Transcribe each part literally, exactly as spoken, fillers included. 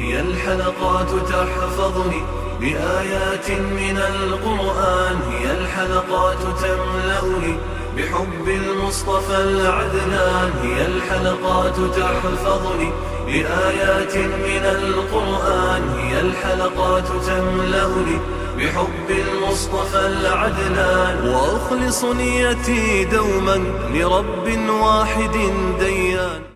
هي الحلقات تحفظني بآيات من القرآن، هي الحلقات تملأني بحب المصطفى العدنان، هي الحلقات تحفظني بآيات من القرآن، هي الحلقات تملأني بحب المصطفى العدنان، وأخلص نيتي دوما لرب واحد ديان.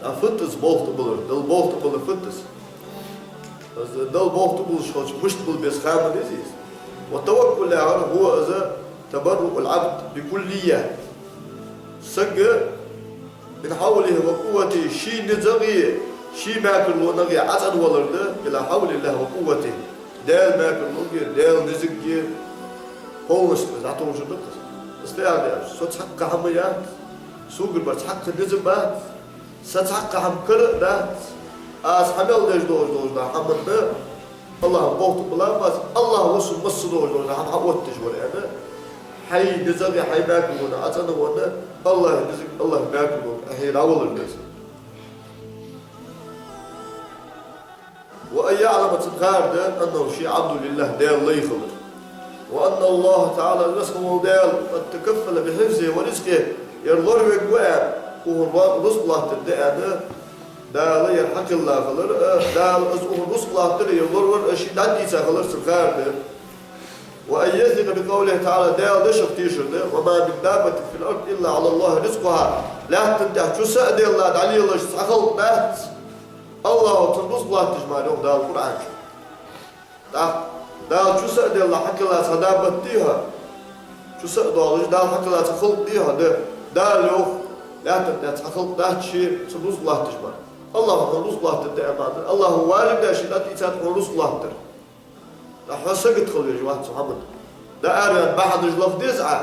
А фу да из болх тӀабиллар, Далла болх тӀабилла фу да из? Из Далла болх тӀабиллаш хилча, мишта билла беза ха ма дезий из? والتوكل яхар هو из تبرؤ العبد بكلية. Саг من حوله وقوته, ший низагӀеи, ший мекарлонагӀеи ӀацӀанвалар да, إلى حول الله وقوته. Даьла мекарлогеи, Даьла низагагеи полностью из дӀатовжар да-кх из. Из фу яхар да аьлча, со цхьаккха хӀама яц, согара бар цхьаккха низ бац, са цхьаккха хӀама кара а дац, аз хьа мел деш долаш долаш да хӀаманна АллахӀа болх тӀабиллаб аз, АллахӀ ва сона массадолаш дола хӀама хьаоттадеш вар, аьнна, хьай низагӀеи хьай мекарлонагӀеи ӀацӀанвенна, АллахӀа низага, АллахӀа мекарлонга Ӏехье дӀавалар да из. وأن يعلم, цунна хар да, أنه, ше عبد لله, Даьла лай хилар. وأن الله تعالى, Веза хинна вола Даьла, قد تكفل بحفظه ورزقه, ер лоравергва аьнна, укхунна рузкъа латтаргда аьнна, Дала ер хьакхелла хилар а, Дала из укхунна рузкъа латтар а, ер лоравар а шийна дӀадийца хилар цунна хар да. وأن يثق بقوله تعالى, Даьла дешах тешар да: وما من دابة في الأرض إلا على الله رزقها. Лаьттан тӀа чу са а делла дӀалелаш цхьа халкъ дац, АллахӀа цунна рузкъа латташ мара, йоах Дала Къуръан чу. ТӀаккха Дала чу са а делла хьакхелла цхьа даббат дий хьона? Чу са а доаллаш Дала хьакхелла цхьа халкъ дий хьона? Да. Дала йоах, лаьттан тӀа цхьа халкъ дац ше цунна рузкъа латташ мара. АллахӀа хьона рузкъа латтаргда аьнна маӀан да. АллахӀа важиб да шийна дӀатӀаийцад хьона рузкъа латтар. ТӀаккха хьо сагот хила везаш вац цу хӀаман. ДӀаараваьнна бахьанаш лаха деза Ӏа.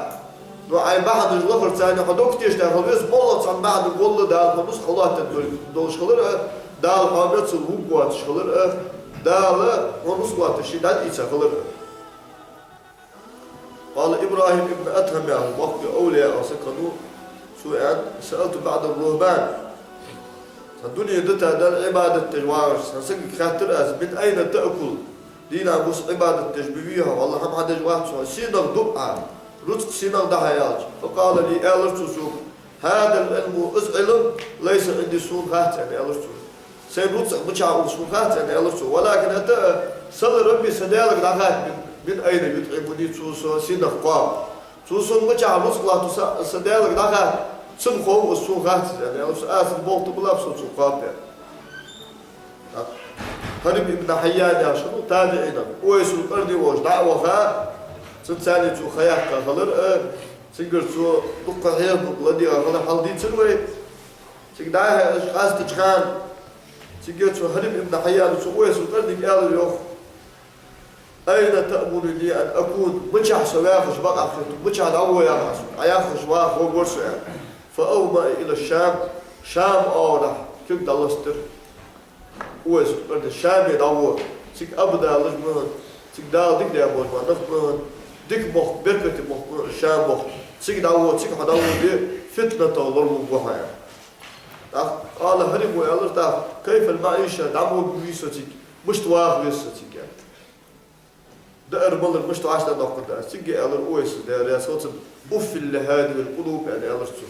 Но Ӏай бахьанаш лахарца хьо дог тешаш хила веза, моллагӀа цхьан бахьанах гӀолла Дала хьона рузкъа хьалоаттадеш долаш хилар а, Дала хьоамецал вувргвоацаш хилар а, Дала хьона рузкъа латташ ше дӀатӀаийца хилар а. قال إبراهيم بن أدهم, яхаш боккхий овлияъ саг хиннав, цо аьннад: سألت بعض الرهبان. Цхьа дуне дита Далла Ӏибадат деш вагӀаш цхьан сагага хаьттар аз: من أين تأكل؟ Дийнахьа-бус Ӏибадат деш бевий хьо, валлахӀи, хӀама хьадеш вац хьо, сенах ду Ӏа, рузкъа сенах да хьа аьлча. فقال لي, аьлар цо сога: هذا العلم, из Ӏилма, ليس عندي, сона хац, аьнна, аьлар цо. Сай рузкъа мичахьа ва сона хац, аьнна, аьлар цо. ولكن, хӀаьта а, سل ربي, са Даьлага дӀахатта, من, من أين يطعمني, цо со сенах кхоаб. Цо сона мичахьа рузкъа латт, са, са Даьлага дӀахатта, цунна хов из, сона хац из, аьнна, аьлар цо. Аз болх тӀабиллаб, со цунна кхоаб, аьнна. ХӀарим ибн Хьайян яхаш хиннав табиӀинех, Увайсул Къарни волча дӀа а ваха, цунца цхьана цо ха яьккха хилар а, цунгара цо дукха хьехам ладийгӀа хилар хьалха дийцар вай. Цига дӀа-хьа уж къастача хана, цига цу ХӀарим ибн Хьайяна цу Увайсул Къарнега аьлар, йоах: أين تأمرني أن أكون? Мичахьа со вахаш бакъахьа хет, мичахьа дӀагӀо яхар сога, Ӏа яхаш ваха вагӀар со, аьнна. فأومأ إلى الشام, Шам оагӀорахьа кулг дӀаластар Увайсул Къарни. Шаме дӀагӀо, цига абадалаш ма хиннаб, цига Дала дика даь болаш бола нах ма хиннаб, дика мохк, беркате мохк ма хиннаб Шам мохк. Цига дӀагӀо, цига хьо дӀагӀоргда, фитнатах лоравергва хьо, аьнна. ТӀаккха قال, ХӀаримо аьлар тӀаккха: كيف المعيشة, дӀа мо вий со цига, мишта ваха веза со цига, аьнна. Даар-малар мишта вӀаштӀехьадоаккхаргда аз? Цига аьлар Увайса, Даьла раьза хилва цунна: أف لهذه القلوب, аьнна, аьлар цо.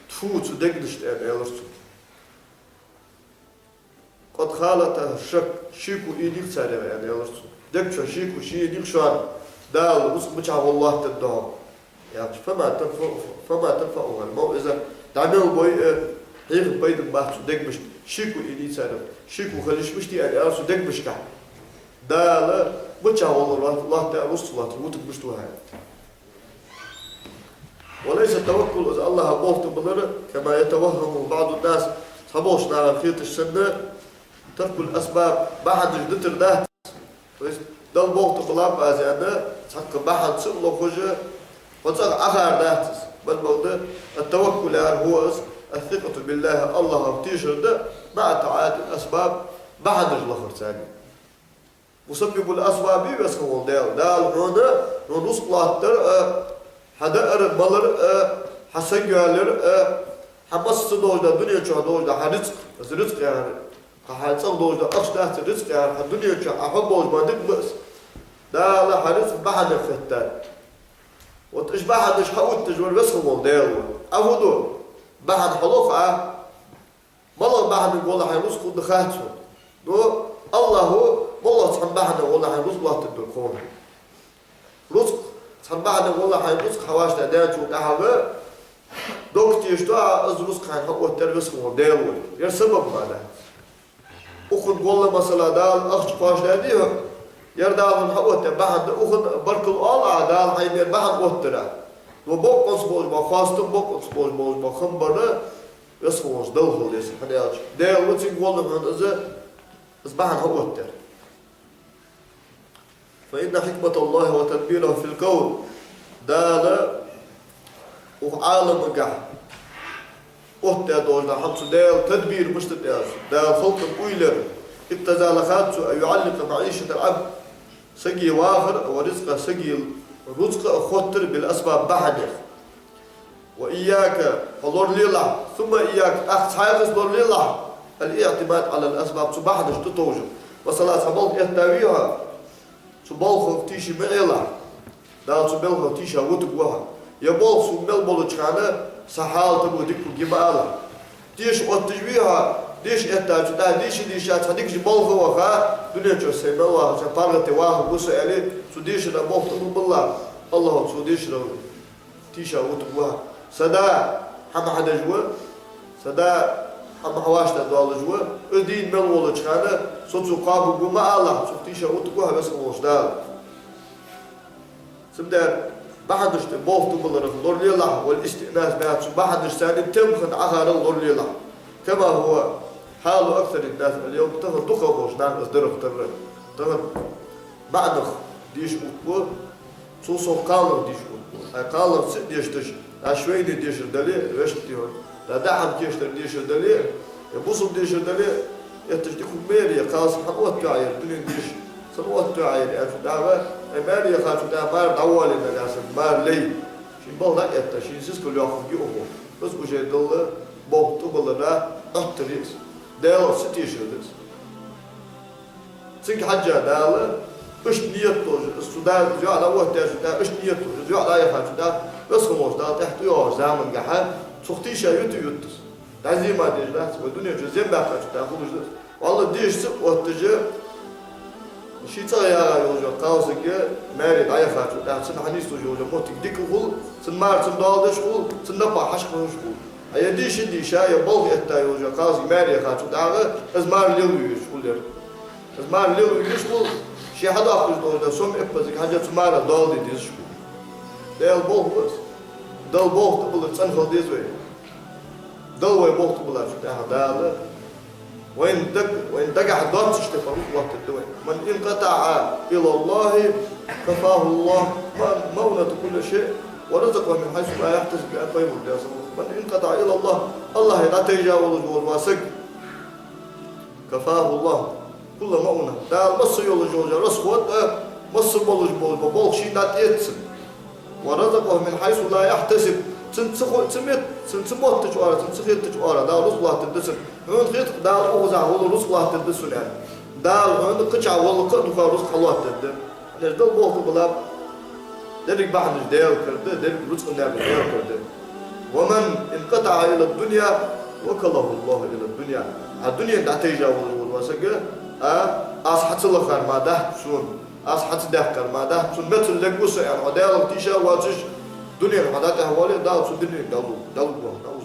Тфу цу дегашта, аьнна, аьлар цо. قد خالطها الشك, шеко ийдийгӀа царех, аьнна, аьлар цо. Дег чу шеко ше ийдийгӀа шоана, Дала рузкъа мичахьа гӀолла латтаргда хьога, аьлча. فما تنفع, فما تنفعها الموعظة, дӀа мел бой а, хьехам пайда бац цу дегашта, шеко ийдийгӀа царех. Шеко хила йиш мишта я, аьнна, аьлар цо, дегашка. Дала мичахьа гӀолла латт-, латт а, рузкъа латтар вутаргвац хьо, аьнна. وليس التوكل, из АллахӀа болх тӀабиллар, كما يتوهمه بعض الناس, цхьаболча наха хеташ санна, ترك الأسباب, бахьанаш дитар дац. То есть, Далла болх тӀабиллаб аз аьнна, цхьаккха бахьан ца лохаш, хьо цӀагӀа Ӏохар дац из. Бал бакъда, التوكل яхар هو из, الثقة بالله, АллахӀах тешар да, مع تعاطي الأسباب, бахьанаш лахарца цхьана. Мусаббибул асбаб я Веза хинна вола Даьла. Дала хьона, хьона рузкъа латтар а, хьа даар-малар а, хьа саг йоалаяр а, хьа массадолча дунен чу долча хьа рузкъа, из рузкъа яхар, хьа, хьа цӀагӀа долча ахча дац, рузкъа яхар, хьа дунен чу хьа хьо болча ма дика ба из. Дала хьа рузкъа бахьанех хеттар. Вот уж бахьанаш хьаоттадеш вар Веза хинна вола Даьла ва. Ӏа фу ду? Бахьан хьалох Ӏа. МалагӀа бахьанех вола хьайна рузкъа да хац хьона. Но АллахӀа малагӀа цхьан бахьанех вола хьайна рузкъа латтаргда хьона. Рузкъа, цхьан бахьанех вола хьайна рузкъа хьавӀашта даьчул тӀехьагӀа, дог тешаш да Ӏа, из рузкъа хьайна хьаоттадаьр Веза хинна вола Даьла ва. Ер сабаб ма дац. Укхун гӀолла, масала, Дала ахча кхоачашдаьдий хьона, ер Дала хьона хьаоттадаь бахьан да, укхун баркал оал Ӏа, Дала хьайна ер бахьан оттадара. Но бокъонца болаш бола, хоастам бокъонца болаш бола хам бар Веза хинна волча Далла хила деза, хӀана аьлча Даьла ва, цунга гӀолла хьона из, из бахьан хьаоттадаьр. فإن حكمة الله وتدبيره في الكون. Дала укх Ӏаламагахьа оттадаь долаш да хӀама, цу Даьла тадбир мишта да аьлча, Дала халкъа уйлар, اقتضى, лаьцад цо, أن يعلق معيشة العبد, сага вахар, ورزقه, сага рузкъа а хоттар, بالأسباب, бахьанех. وإياك, хьо лоралелахь, ثم إياك, тӀаккха цхьайкхаза лоралелахь, الاعتماد على الأسباب, цу бахьанашта тӀатовжар. Масала, цхьа болх эттавий хьо, цу болхах тийша ма Ӏелахь, Дала цу болхах тийша вутаргва хьо. Е болх сога мел болча хана са хьал тамо дика хургья ма алахь. Деша оттадеш вий хьо, деша эттачул тӀехьагӀа, деша, деша, цхьа дикача балха ваха, дунен чу сай мел вахача паргӀата вахаргва со аьле, цу дешара болх тӀабиллалахь, АллахӀа цу дешарах тийша вутаргва хьо. Са да хӀама хьадеш ва, са да хӀама хьавӀашта доаллаш ва, из дийна мел волча хана со цо кхоабаргва ма алахь, цох тийша вутаргва хьо Веза хинна волча Дала. Цудухьа бахьанашта болх тӀабилларах лоралелахь, والاستئناس بها, цу бахьанашца царна тем хинна Ӏохарах лоралелахь. كما هو حال أكثر الناس اليوم, тахан дукхагӀболча наха из дарах тарра. Тахан маӀанах деша оттабу, цул совгӀа кхалнах деша оттабу. Ай, кхалнах ца дешаш, аш вайна дешар дале, вешта тӀехьа. Да, да хӀама кийчдер дешар дале, е бусалба дешар дале, этташ дика хургья маьре, кхалсаг хӀана оттаваьв ер, дунен деша сона оттаваьв ер, аьлча дагӀа, ай, маьре яхачул тӀехьагӀа мар дӀавоале нагахьа санна, мар лай. Шийна балха дӀаэтта, шийна сискал йоаккхаргья укхо. Из уже Далла болх тӀабиллара Ӏоттар я из. Даьлах ца тешар да из. Цига хьежжа Дала, иштта ният долаш, из цу да, из йоӀ дӀаоттадаьчул тӀехьагӀа, иштта ният долаш, из йоӀ дӀаяхачул тӀехьагӀа, Веза хинна волча Дала тӀехьа тӀайоагӀача замангахьа, цох тийша юта а ютт из. ДӀа зе ма дезаш дац, вай дунен чу зем баьккхачул тӀехьагӀа хулаш да из. ВаллахӀи, деша ца отташ, ший цӀагӀа ягӀа йолаш йола кхалсаг маьре дӀаяхачул тӀехьагӀа, цунна хьанийслуш йола моттиг дика хул, цун мар цунна доал деш хул, цун напагӀа хьашт хулаш хул. А е деша, деша, е болх этта йолаш йола кхалсаг маьре яхачул тӀехьагӀа, из мар лелавеш хул ер. Из мар лелавеш хул, ше хьадоаккхаш долаш дола сом эппазага хьежжа цу марах доал де дезаш хул. Даьла болх ба из. Далла болх тӀабиллар цӀена хила деза вай. Далла вай болх тӀабиллачул тӀехьагӀа Дала вайна даг-, вайна дагахьа доацаш тӀа паргӀата лоаттадергда вайна. من انقطع إلى الله كفاه الله مؤونة كل شيء ورزقه من حيث لا يحتسب, аьннад пайхамара, Даьла салам хилда цунна. من انقطع إلى الله, АллахӀага дӀатайжа волаш вола саг, كفاه الله كل مؤونة. Дала масса йолаш йола расход а, масса болаш бола болх шийна дӀатӀаэц цунна. ورزقه من حيث لا يحتسب. Цунна ца хо-, ца мет-, цунна ца моттача оагӀорахьа, цунна ца хеттача оагӀорахьа Дала рузкъа латтаргда цунна. Хьона хетаргда Дала укхазахьа вола рузкъа латтаргда цунна аьнна. Дала хьона кхычахьа волга кхы а дукха рузкъа хьалоаттаргда. Хьанаш Далла болх тӀабилла, деррига бахьанаш Даьла кара да, деррига рузкъа наькъа Даьла кара да. ومن انقطع إلى الدنيا وكله الله إلى الدنيا. А дунен дӀатайжа волаш вола саг, а, аз хьа ца лахар ма дац сона, аз хьа ца даьккхар ма дац сона, мецал лергва со аьнна, хьо Даьлах тийша воацаш, дунен хьо дӀатӀехвоале, Дала цу дунен дӀалу-, дӀалургва хьо.